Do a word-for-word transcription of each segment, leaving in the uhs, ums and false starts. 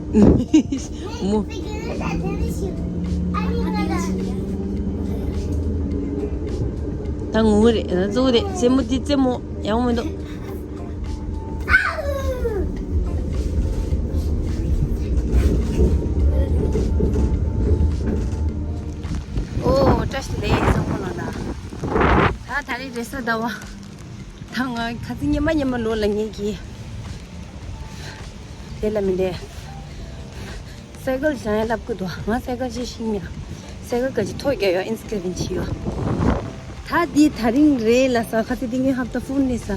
མོ། ད་ངུ་རེད། ད་ཙོ་རེད། རྩེད་མོ་འདི་རྩེད་མོ་ཡག་མི་འདུག་ཨོ་བཀྲ་ཤིས་བདེ་ལེགས་བསམ་ཁོ་ལ་ད། ད་ད་རེས་རེས་གཟའ་ཟླ་བ། ད་ང་ཁ་སང་ཉི་མ་ཉི་མ་ལོ་ལ་ངེད་ཀྱི་དེ་ལ་མི་འདྲེ། སའི་ཀལ་བྱང་ཡ་ལབ་ཀི་འདུག་ང་སའི་ཀལ་ཅིག་ཤིང་མིན། སའི་ཀལ་ག་ཅིག་ཐོག་རྒྱག་ཡོད། ཨིན་སི་ཀེ་རིན་ཆི་ཡོད། ད་འདི་ད་རིང་རེད་ལ་ས་ཁ་ཚི་འདི་ངའི་ཧབ་ཏ་ཧྥུན་ནི་ས་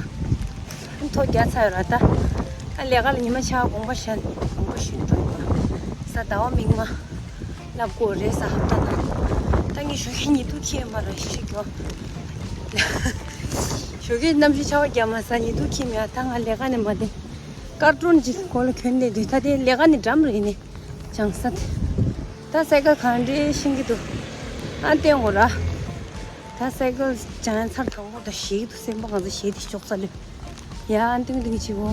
ཐོག་རྒྱག་ཚར་ཡོད་ར་ད། ད་ལས་ཀ་ལ་ཉི་མ་ཆ་དགོངས་པ་བཞེས་དགོངས་པ་བཞེས་འགྲོ་ཡོད་པ། ས་ཟླ་བ་མིག་མ་ལབ་དགོས་རེད་ས་ཧབ་ཏ་ད། ད་ངས་ཞོགས་ཀས་ཉི་གདུགས་ཁྱེར་མ་ར་ཤི་ཤི་གྱོ། ཞོགས་ཀས་གནམ་གཤིས་ཆར་པ་རྒྱབ་མ་ས་ཉི་གདུགས་ཁྱེར་མེད་ད། ང་ལས་ཀ་ནས་མ་བདེ། ཀར་ཏོན་ཅིག་གོ་ལ་གྱོན་བསྡད་དུས་ད་དེ་ལས་ཀ་ནི་འགྲམ་རེད་ནི། བྱང་ས་དེ། ད་སའི་ཀལ་གང་འདྲའི་ཤིང་གི་འདུག་ཨ་བསྟན་དགོས་ར། ད་སའི་ཀལ་བྱང་ཚར་དང་པོ་ད་ཞེད་ཀྱི་འདུག་སེམས་པ་གང་ཚ་ཞེད་དེ་ཅོག་ཙ་ལོས། ཡ་ཨ་འདུག་འདུག་ཅིག་འོ།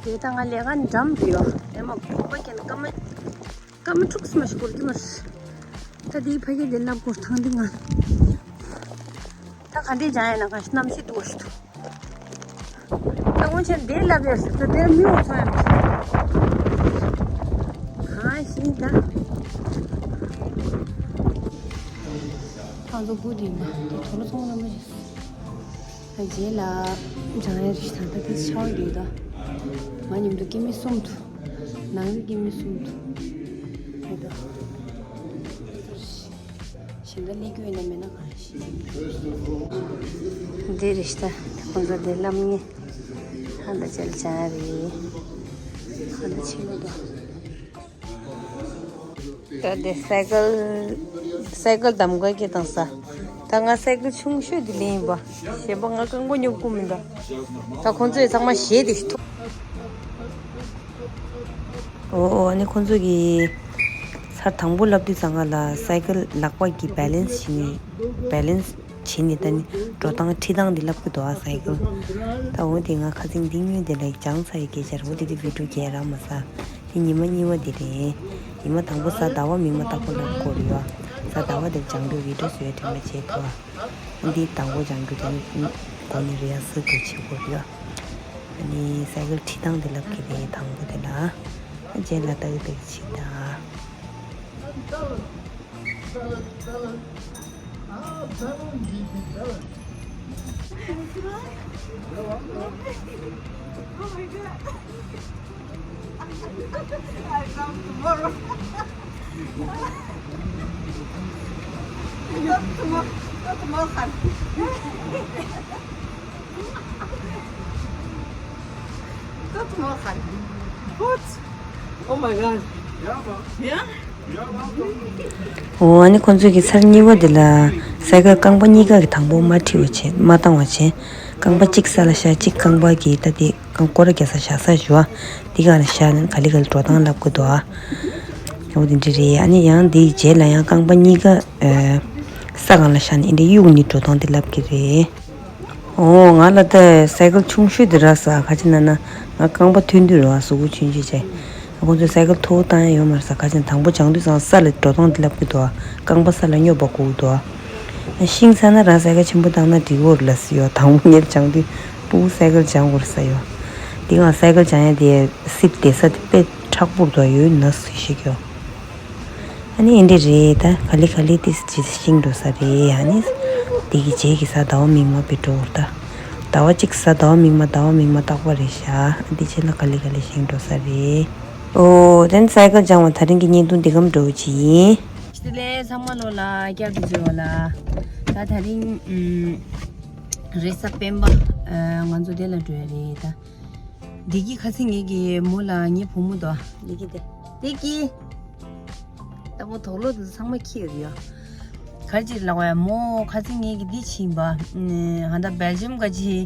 དེ་ད་ང་ལས་ཀ་ནི་འགྲམ་རེད་ཡོ། དེ་མ་གོམ་པ་གྱོན་སྐར་མ། སྐར་མ་དྲུག་སི་མ་ཞིག་འགོར་གྱི་མ་རེད། ད་དེའི་ཕ་གི་དེ་ལབ་དགོས་ཐང་འདི་ང་། ད་ག་འདྲས་སྦྱང་ཡ་ན་ག་ཞིག་གནམ་གཤིས་སྡུག་ཞིག་འདུག་ད་སྔོན་ཆད་འདིར་ལབ་ཡོད་ཟེར་ད་དེར་མི་འོང་ཚོ་ཡང་གང་ཤེས་ད། ཁང་ཚོ་སྐུ་དེ་མ་དེ་དོ་ལོ་ཚོང་ར་མ་ཞིག་ད་རྗེས་ལ་སྦྱང་ཡ་རིགས་ད་ད་དེ་ཆར་ཡོད་ད། ང་མཉམ་དུ་སྐྱེ་མི་གསུམ་དུ། ནང་རིག་གི་མི་གསུམ་དུ། ཧེ་ད། ཞིང་ཁ་ལས་རྒྱུ་ཡིན་ན་མེད་ན་གང་ཞིག་འདི་རེད་ཤི་ད། ཁོང་ཚོ་འདི་ལམ་ངེ་ཧ་ད་ཅལ་ཅང་རེད། ཧ་ད་ཆེ་མོ་ད། ད་འདི་སའི་ཀལ། སའི་ཀལ་གདམ་ག་གི་དང་ས། ད་ང་སའི་ཀལ་ཆུང་ཤོས་འདི་ལེན་ཡིན་པ། ཞེས་པ་ང་རྐང་པ་སྙོབ་ཀུ་མིན་ད། ད་ཁོང་ཚོས་ཚང་མ་ཞེད་དེ་ཐུག་ཨོ་ཨོ་ཨ་ནི་ཁོང་ཚོ་གིས་ཚར་དང་པོ་ལབ་དུས་ཙང་ང་ལ་སའི་ཀལ་ལག་པ་གི་བེ་ལེན་སི་བྱེད་ནི་བེ་ལེན་སི་བྱེད་ནི་ད་ནི་འགྲོ་སྟངས་ཁྲིད་སྟངས་འདི་ལབ་གི་འདུག་ཨ་སའི་ཀལ། ད་འོ་དེ་ང་ཁ་སང་འདི་ཉོས་དེ་ལ་སྦྱངས་ཚར་ཡི་སྐད་ཆ་རེད། འོ་དེ་དེ་བི་ཌིའོ་རྒྱག་རག་མ་སོང་། དེ་ཉི་མ་གཉིས་པ་དེ་རེད། ཉི་མ་དང་པོ་གཟའ་ཟླ་བ་མིག་དམར་རྟག་པར་ལབ་དགོས་རེད་ཡ། གཟའ་ཟླ་བ་དེར་སྦྱང་དུས་བི་ཌིའོ་བཟོས་དྲན་པ་བྱེད་ཐུབ་ཨ། འདི་དང་པོ་སྦྱང་རྒྱུ་དེ་ནི་གོ་ནི་རེད་ཡ་ཟེར་དགོས་བྱེད་དགོས་རེད་ཡ། ཨ་ནི་སའི་ཀལ་ཁྲིད་སྟངས་དེ་ལབ་ཀྱི་རེད་དང་པོ་དེ་ལ། རྗེས་ལ་ལྟ་གི་ལྟ་གི་བྱེད་ད། Oh my god. Yeah. ཨོ་ཨ་ནི་ཁོང་ཚོས་ཀྱི་ཚར་གཉིས་པ་དེ་ལ་སའི་ཀལ་རྐང་པ་གཉིས་ཀ་གི་དང་པོ་མ་ཁྲིད་པ་བྱས་མ་བཏང་བ་བྱས། རྐང་པ་གཅིག་ས་ལ་བཞག་གཅིག་རྐང་པ་གི་ད་དེ་རྐང་སྐོར་ར་རྒྱག་ས་བཞག་ས་ཞུ་བ། དེ་ག་ལ་བཞག་ནས་ག་ལེ་ག་ལེ་འགྲོ་སྟངས་ལབ་གི་འདུག་ཨ། ཨོ་དེ་འདྲ་རེད། ཨ་ནི་ཡང་དེའི་རྗེས་ལ་ཡང་རྐང་པ་གཉིས་ཀ་ས་སྒང་ལ་བཞག་ནས་འདི་འདྲ་གཡུག་ནས་འགྲོ་སྟངས་དེ་ལབ་གི་རེད། ཨོ་ང་ལ་ད་སའི་ཀལ་ཆུང་ཤོས་དེ་རག་སོང་། ག་ཅི་ན་ན་ང་རྐང་པ་ཐོན་དུས་རེད་བ། གཟུགས་པོ་ཆུང་ཆུང་བྱས། ཁོང་ཚོས་སའི་ཀལ་མཐོ་བོ་བཏང་ཡ་ཡོད་མ་རེད་ས། ག་ཅི་ན་དང་པོ་སྦྱང་དུས་ཙང་ས་ལ་འགྲོ་སྟངས་དེ་ལབ་གི་འདུག་བ། རྐང་པ་ས་ལ་སྙོབ་པ་དགོས་འདུག་བ། ཤིང་ཚ་ན་རང་སའི་ཀལ་ཆེན་པོ་བཏང་ན་འགྲིག་གོ་རེད་ལབ་སོང་ཡོད། དང་པོ་ངས་སྦྱང་དུས་ཕྲུ་གུ་སའི་ཀལ་སྦྱང་དགོས་རེད་ས་ཡོད། དེ་ང་སའི་ཀལ་སྦྱང་ཡ་དེ་སིབ་བསྡད་ས་དེ་དཔེ་མཁྲེགས་པོ་འདུག་ཡོད་ན་སུ་ཤེས་ཀྱོ། ཨ་ནི་ཨེ་འདྲ་རེད་ད། ག་ལེ་ག་ལེ་ཏིས་ཅིག་ཤིང་འགྲོ་ས་རེད། ཨ་ནི་དེ་གི་རྗེས་ཀྱི་གཟའ་ཟླ་བ་མིག་དམར་པའི་འགྲོ་བར་ད། ཟླ་བ་གཅིག་གཟའ་ཟླ་བ་མིག་དམར་ཟླ་བ་མིག་དམར་རྟག་པར་རེད་ཤག་དེ་རྗེས་ལ་ག་ལེ་ག་ལེ་ཤིང་འགྲོ་ས་རེད། ཨོ་དེ་ནི་སའི་ཀལ་སྦྱང་བ་ད་རིང་གི་བརྙན་ཐུང་འདི་གམ་འགྲོ་ཅི་ཡིན། ཞི་ལེ་ཚང་མ་ལོ་ལ་བསྐྱར་དུ་བརྗོད་ལ། ད་ད་རིང་ཨུམ་རེས་གཟའ་སྤེན་པ་ཨ་ང་ཚོ་དེ་ལ་འགྲོ་ཡ་རེད་ད། བདེ་སྐྱིད་ཁ་སང་ངེད་ཀྱི་མོ་ལ་ངའི་བུ་མོ་དོ། བདེ་སྐྱིད་དེ། བདེ་སྐྱིད། ལྟ་བུ་དོག་ལོ་དེ་ཚང་མ་ཁྱེར་ཡོད་ཡ། ག་རེ་ཅིག་ལབ་དགོས་ཡ། མོ་ཁ་སང་ངེད་ཀྱི་འདི་ཕྱིན་པ། ཧ་ད་སྦེལ་ཇམ་ག་ཅི།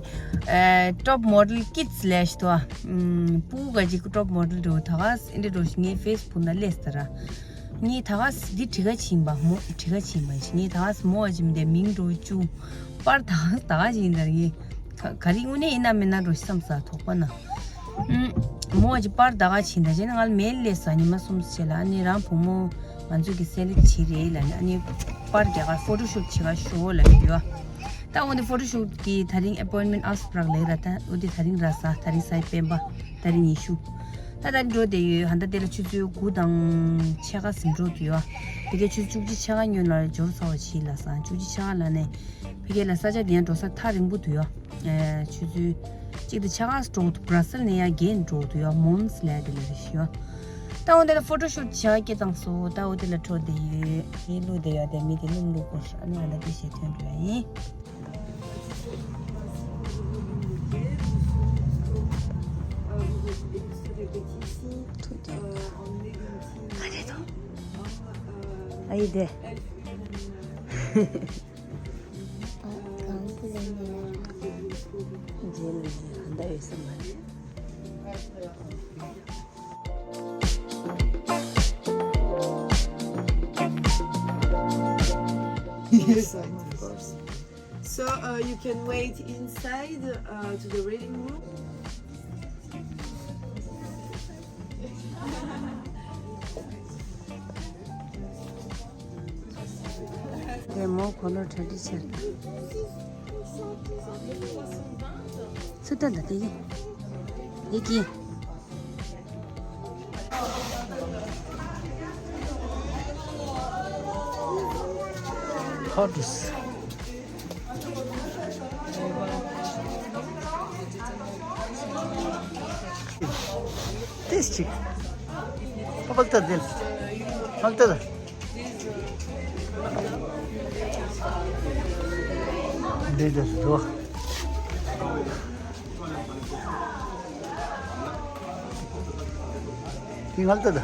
ཨེ་ཊོབ་མོ་ཌེལ་ཀིཌ་སི་ལབ་ཞིག་འདུག་ཨ། ཕྲུ་གུ་ག་ཅི་ཊོབ་མོ་ཌེལ་འགྲོ་ད་ག་ཨེ་འདྲ་འགྲོ་ཞིག་ངའི་ཕེ་སི་བུག་ན་སླེབས་ད་ར། ངས་ད་ག་འདི་བྲིས་ཁ་ཕྱིན་པ་མོ་བྲིས་ཁ་ཕྱིན་པ་ཞིག་ངས་ད་ག་མོ་བ་ཅིམ་དེ་མིང་འགྲོ་བཅུ། པར་ད་ག་ད་ག་ཅིག་ཡིན་ད་ར་ངས། ག་ག་རེ་དངོས་གནས་ཡིན་ན་མིན་ན་འགྲོ་ཞིག་བསམ་ས་དོགས་པ་ན། ཨུམ། མོ་ཅིག་པར་ད་ག་ཕྱིན་ད་བྱས་ན་ང་ལ་མེལ་སླེབས་སོང་། ཉི་མ་གསུམ་ཙམ་ལ། ཨ་ནི་རང་བུ་མོ་ང་ཚོ་གི་སེ་ལེག་བྱེད་རེད་ལབ་ནས། ཨ་ནི་པར་རྒྱག་ག་ཕོ་ཊོ་ཤུཊ་བྱེད་ག་ཤོག་ལབ་ནས་ཡོད། ད་འོ་འདི་ཕོ་ཊོ་ཤུཊ་གི་ད་རིང་ཨེ་པོའིན་མེན་ཊི་ཨ་སྤྲག་ལེ་ར། ད་འོ་འདི་ད་རིང་ར་ས་ད་རིང་སའི་སྤེན་པ་ད་རིང་ཉི་ཤུ། ད་ད་འགྲོ་བསྡད་ཡོད། ཧན་ད་དེ་ལ་ཆུ་ཚོད་དགུ་དང་ཕྱེད་ཀ་ཟིན་འགྲོ་དུ་ཡོད། དེ་གའི་ཆུ་ཚོད་བཅུ་གཅིག་ཕྱེད་ཀ་སྔོན་ལ་འབྱོར་ཚར་བ་བྱིས་ལ་ས། བཅུ་གཅིག་ཕྱེད་ཀ་ལ་ནས་ཕ་གི་ལ་ས་ཆ་དེ་ཡང་འགྲོ་ས་ཐག་རིང་པོ་དུ་ཡོད། ཆུ་ཚོད་གཅིག་དང་ཕྱེད་ཀ་འགྲོ་འདུག་བྷ་ར་སེལ་ནས་ཡར་རྒྱས་འགྲོ་འདུག་ཡོད། མོན་སི་ལབ་དེ་ལ་རེད་ཤག། ད་འོ་དེ་ལ་ཕོ་ཊོ་ཤུཊ་བྱ་སྐྱེ་བཏང་སོང་། ད་འོ་དེ་ལ་འགྲོ་བསྡད་ཡོད། མི་བླུགས་བསྡད་ཡོད། དེ་མི་དེ་སྣུམ་བླུགས་དགོས་ཤག། ཨ་ནི་ཨ་ད་དེ་ཞིག་ཐོན་འགྲོ་ཡ་ཡིན། ཨ་ཡི་དེ། རྗེས་ལ་ཡང་ཧན་ད་ཡོད་ས་མ་རེད། Yes, of course. So uh, you can wait inside uh, to the reading room. དེ་མོ་ཁོ་ལོ་གྲ་སྒྲིག་བྱས། སུ་ལྟ་ད་དེ་ཡིན། ཡེ་གི། ཧོ་ཏུས། ཏེས་ཅིག། ཨ་བལ་ཏ་དེ། བལ་ཏ་ལ། འདི་འདྲ་འདུག། དེ་ངལ་ཏ་ད།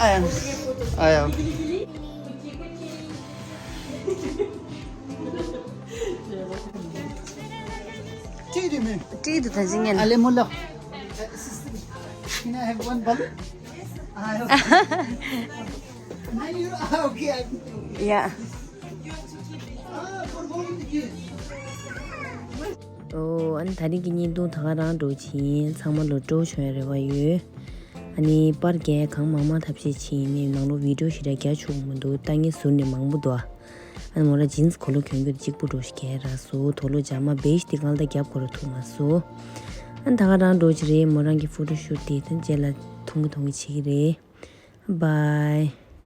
ཨ་ཡང་། ཨ་ཡང་། བཀྲིས་བདེ་མོ། བཀྲིས་བདེ་ཐང་ཅིག་ངན། ཨ་ལེ་མོ་ལོ། Can I have one balloon? Ah, okay. ཡ། ཨོ། ཨ་ནི་ད་རིང་གི་བརྙན་ཐུང་ད་ག་རང་འགྲོ་ཆེན། ཚང་མ་ལོ་སྤྲོ་བྱུང་ཡ་རེ་བ་ཡོད། ཨ་ནི་པར་རྒྱག་གང་མང་མང་ཐབས་ཤེས་བྱེད་ནས་ནང་ལོགས་བི་ཌིའོ་ཞེ་དྲག་རྒྱག་ཆོག་གི་མི་འདུག། ལྟ་ངན་ཟུར་ནས་མང་པོ་འདུག། ཨ་ནི་མོ་རང་ཇིན་སི་གོ་ལོ་གྱོན་གྱོན་གཅིག་པུ་འགྲོ་ཞིག་གས་ར་སོ། དོ་ལོ་ཇ་མ་བེ་ཤི་དེ་གང་ལྟ་རྒྱབ་ཁོ་ར་ཐུག་མ་སོ། ཨ་ནི་ད་ག་རང་འགྲོ་ཅི་རེད། མོ་རང་གི་ཕོ་ཊོ་ཤུཊ་དེ་ཐོན་རྗེས་ལ་ཐུང་གི་ཐུང་གི་བྱེད་ཀྱི་རེད། Bye.